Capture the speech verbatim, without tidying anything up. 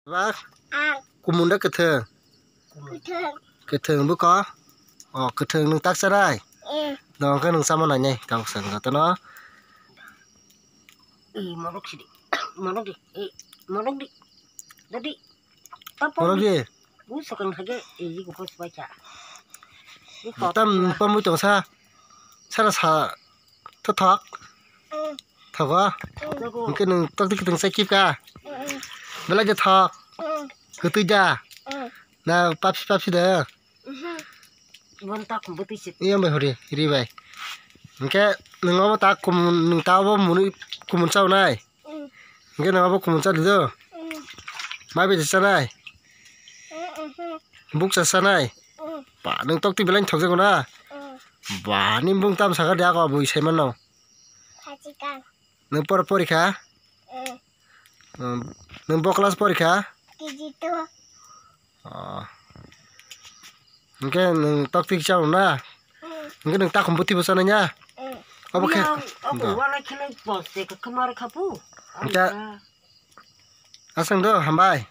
Bak? Ang. Kumun da kwthwng? Kwthwng. Kwthwng buko? O, kwthwng nwng tak chanai? Eh. Dong khe nwng chama nainai, kok swng jotono. Eh, morok sidi. Morok di. Eh, morok di. Dadi. Morok di. Bu sokang hage, eh, iko pos bacha. Tam pamui tong sa. Sara sa. Thothok. Thogo. Hwnkhe nwng tokti kwthwng sai kip ka. Belai de thok. Kwtwi da. Na papsi papsi da. Bon tak bwtwi se. Iya bai hori, ri bai. Hwnkhe nwng obo tak kumun, nwng ta obo munu kumun chawnai. Hwnkhe nwng obo kumun chadi do. Mai bai chanai. Bukcha chanai. Ba, nwng tokti belai thokjago na? Ba, ni bung tam sakha de ako bui sai mano. Nwng por porikha? Nwng bo class porikha? Hwnkhe nwng tokti chao na? Hwnkhe nwng takhum bwtwi bo chanai ya? Obo khe. Ako wala khilai poste ka khamar khapu. Hwnkhe. Aswng do, hambai.